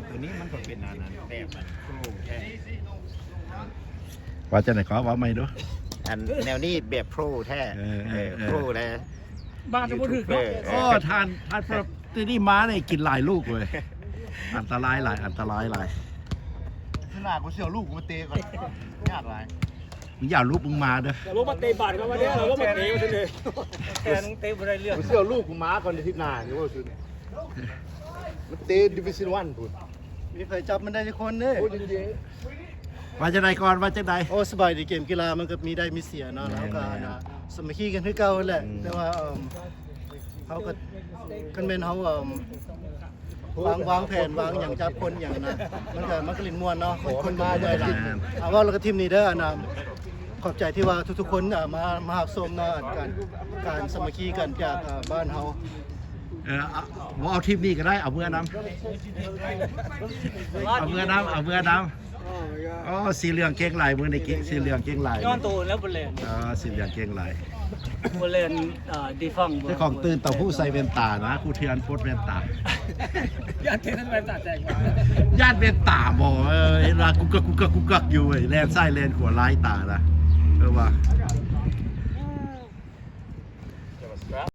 ຕົວນີ້ມັນກໍເປັນອັນນັ້ນ ແບບອັນໂປຣແທ້. ວ່າຈັ່ງໃດກໍເວົ້າໃໝ່ດູ. ອັນແນວນີ້ແບບໂປຣແທ້. ເອີ ເອີ ເອີ ເອີ ໂປຣແທ້. ບ້ານຈະບໍ່ຖືກເນາະ. ຢູທູບເບີ. ໂອ້ ທ່ານ ທ່ານ ທີ່ນີ້ມານີ້ກິນຫຼາຍລູກເວີຍ. ອັນຕະລາຍຫຼາຍ ອັນຕະລາຍຫຼາຍ. ໜ້າກູຊິເອົາລູກກູມາເຕະກ່ອນ. ຍາກຫຼາຍ. ມຶງຢ່າເອົາລູກມຶງມາເດີ. ເອົາລູກມາເຕະບານເຂົາວ່າເດ້. ເອົາລູກມາເຕະວ່າຊັ້ນເດີ. ແກນເຕະບໍ່ໄດ້ເລື່ອງ. ກູຊິເອົາລູກກູມາກ່ອນອາທິດໜ້ານີ້ ເວົ້າຊື່ນີ້. ມັນເຕະດິວິຊັນວັນພຸ້ນ. ມີໃຜຈັບມັນໄດ້ຈັກຄົນເດ້. ໂອ້ ເຢັນໆ. ວ່າຈັ່ງໃດກ່ອນ ວ່າຈັ່ງໃດ? ໂອ້ ສະບາຍດີ. ເກມກິລາມັນກໍມີໄດ້ມີເສຍເນາະ. ແມ່ນ ເຮົາກໍ ແມ່ນ ອັນນ່າ ສາມັກຄີກັນຄືເກົ່າຫັ້ນແຫຼະ. ອືມ ແຕ່ວ່າ ເອີ່ມ ເຮົາກໍ ຄັນແມ່ນເຮົາ ເອີ່ມ ວາງ ວາງແຜນ ວາງຫຍັງ ຈັບຄົນຫຍັງນະ ມັນກໍ ມັນກໍຫຼິ້ນມ່ວນເນາະ. ຄົນ ຄົນກໍເມື່ອຍຫຼາຍ. ແມ່ນ ອ່າ ເວົ້າແລ້ວກໍທີມນີ້ເດີ ອັນນ່າ ຂອບໃຈທີ່ວ່າທຸກໆຄົນ ອ່າ ມາ ມາຮັບຊົມເນາະ ການ ການສາມັກຄີກັນຈາກ ອ່າ ບ້ານເຮົາ. ເອີ ເອົາ ບໍ່ເອົາທີມນີ້ກໍໄດ້ ເອົາເມືອນຳ. ເອົາເມືອນຳ ເອົາເມືອນຳ. ອໍ ສີເຫຼືອງເກັ່ງຫຼາຍມື້ນີ້ ສີເຫຼືອງເກັ່ງຫຼາຍ. ຍ້ອນໂຕແລ້ວບໍ່ແລ່ນ. ອໍ ສີເຫຼືອງເກັ່ງຫຼາຍ. ບໍ່ແລ່ນ ເອີ ດີຟັງ. ເຈົ້າຂອງຕື່ນເຕົ້າຫູ້ໃສ່ແວ່ນຕານະ ຄູເທຍນປົດແວ່ນຕາ. ຢ້ານເທຍນໃສ່ແວ່ນຕາແຕກ. ຢ້ານແວ່ນຕາບໍ່. ເອີ ເຫັນວ່າກຸກກັກ ກຸກກັກ ກຸກກັກຢູ່ເວີຍ ແລ່ນຊ້າຍແລ່ນຂວາຫຼາຍຕານະ. ເອີ ວ່າ